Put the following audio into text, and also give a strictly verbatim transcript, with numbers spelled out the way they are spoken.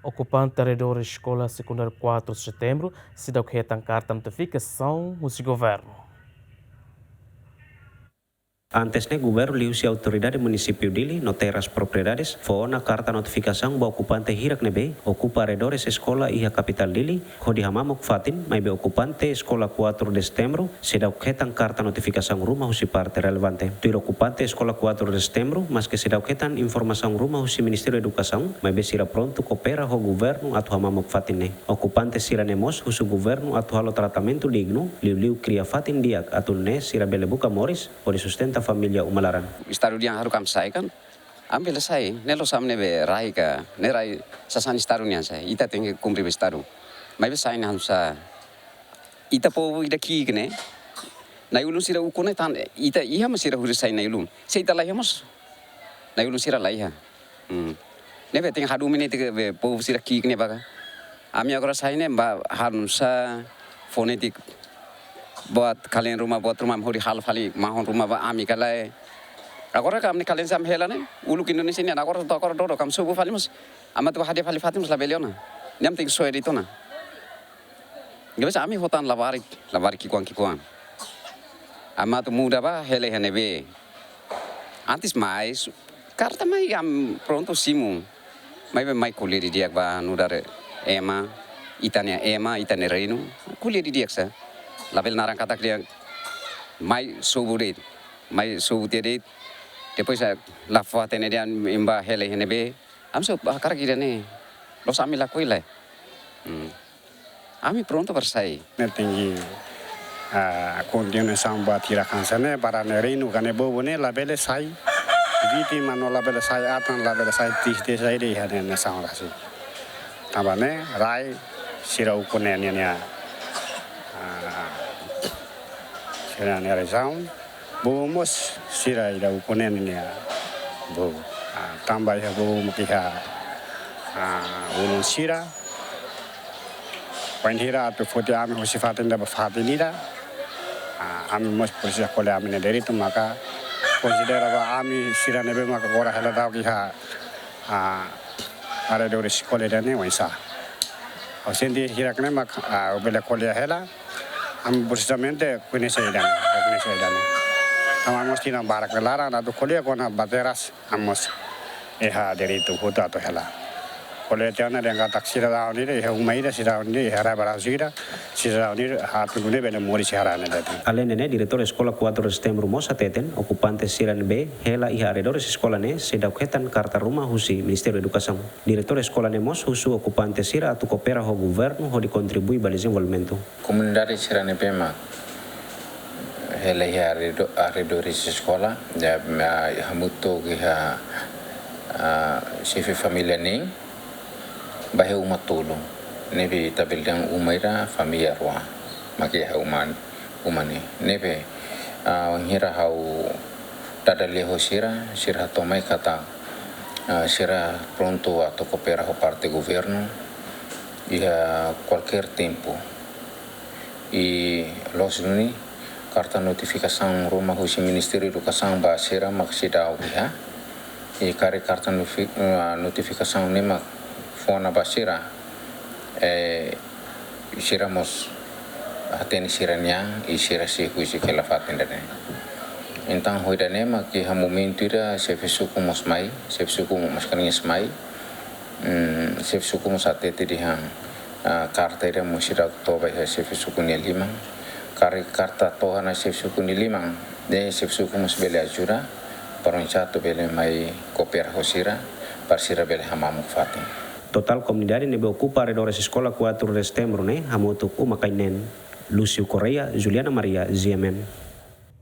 Okupante arredores Eskola Sekundáriu quatro de Setembro seidauk hetan karta notifikasaun husi governu. Antes ne'e, governu liuhusi Autoridade Munisípiu Dili no Terras Propriedades fó ona karta notifikasaun ba okupante hirak ne'ebé okupa arredores eskola iha kapitál Dili, hodi hamamuk fatin, maibé okupante Eskola quatro de Setembro seidauk hetan karta notifikasaun ruma husi parte relevante. Tuir okupante Eskola quatro de Setembro, maske seidauk hetan informasaun ruma husi Ministériu Edukasaun, maibé sira prontu koopera ho governu atu hamamuk fatin ne'e. Okupante sira-ne'e mós husu governu atu halo tratamentu dignu, liuliu kria fatin di'ak atu nune'e sira bele buka moris hodi sustenta família uma laran. Estadu dehan haruka ami sai kan, ami bele sai, ne'e la'ós ami ne'ebé rai ka, ne'e rai sasán Estadu nian sai, ita tenke kumpre ba Estadu. Maibé sai ne'e hanusa, ita povu ida ki'ik ne'e, na'i-ulun sira ukun ne'e tan, ita iha mak sira hodi sai na'i-ulun. Se ita la iha mós, na'i-ulun sira la iha. Hmm. Ne'ebé tenke hadomi netik be povu sira ki'ik ne'e ba ka. Ami agora sai ne'e ba hanusa fó netik buat kalen ruma, buat ruma hodi halo fali mahon ruma ba ami ka lae. Agora ka ami kalen sira hela ne'e, uluk Indonézia nian, agora to'o agora dodok ami sobu fali mós. Ami atu hadi'a fali fatin mós labele ona. Ne'e ami tenke soe de'it ona. Depois ami hotu tan labarik, labarik ki'ikoan ki'ikoan. Ami atu muda ba hela iha ne'ebé. Antes mai, karta mai ami prontu simu. Maibé mai ko'alia didi'ak ba nu'udar ema, ita-nia ema, ita-nia reinu. Ko'alia didi'ak sá. Labele naran katak dehan mai sobu de'it. Mai sobu tiha de'it. Depois, ah, la fó-hatene dehan imi ba hela iha ne'ebé. Ami só hakarak ida-ne'e. La'ós ami lakohi lai. Hmm. Ami prontu para sai. Ne'e tenke, ah, kontinuasaun ba tira kansa ne'e, para ne'e reinu ka ne'e bobo ne'e labele sai. Vítima no labele sai, atan labele sai, triste sai de'it iha ne'e, ne'e saun rasik. Tanba ne'e, rai, sira ukun ne'e, ne'e, ne'e, ah, sira ne'e rai saun. Bobo mós sira ida ukun ne'e ninia bobo. Ah, tanba iha bobo mak iha, ah, ulun sira. Wainhira atu foti ami husi fatin ida ba fatin ida. Ah, ami mós presiza ko'alia ami-nia direitu maka konsidera ba ami sira ne'ebé maka agora hela daudauk iha, ah, arredores eskola ida-ne'e oinsá. Ha'u sente hirak ne'e mak, ah, ha'u bele ko'alia hela. Ami precisamente koñese ida-ne'e, koñese ida-ne'e. Tanba mós tinan barak nia laran atu ko'alia kona-ba terras, ami mós iha direitu hotu atu hela. Ko'alia tiha ona dehan katak sidadaun ida iha uma ida, sidadaun ida iha rai barau ida, sidadaun ida atu nune'e bele moris iha rai ne'e de'it. Aleinde ne'e, Diretór Eskola quatro de Setembro mós hateten, okupante sira ne'ebé hela iha arredores eskola ne'e seidauk hetan karta ruma husi Ministériu Edukasaun. Diretór eskola ne'e mós husu okupante sira atu koopera ho governu hodi kontribui ba dezenvolvimentu. Komunidade sira ne'ebé mak hela iha arredo-, arredores eskola, ya, ah, hamutuk iha, ah, xefe família neen, ba iha uma tolu. Ne'ebé ita bele dehan uma ida, família rua. Mak iha uma, uma ne'e. Ne'ebé, ah, wainhira ha'u dada lia ho sira, sira hato'o mai katak, ah, sira prontu atu koopera ho parte governu iha kualkér tempu. I loos duni, karta notifikasaun ruma husi Ministériu Edukasaun ba sira mak seidauk iha. I karik karta notifi-, ah, notifikasaun ne'e mak fó ona ba sira, eh, sira mós hatene sira-nian, i sira sei husi hela fatin ida-ne'e. Entaun, ho ida-ne'e mak iha momentu ida xefe suku mós mai, xefe suku Mascarenhas mai, mm, xefe suku mós hatete dehan, ah, karta ida mós seidauk to'o ba iha xefe suku nia liman. Karik karta to'o ona xefe suku nia liman, ne'e xefe suku mós bele ajuda, para oinsá atu bele mai koopera ho sira, para sira bele hamamuk fatin. Totál komunidade ne'ebé okupa arredores Eskola quatro de Setembro ne'e hamutuk uma kain neen. Lúcio Correia, Juliana Maria, G M N.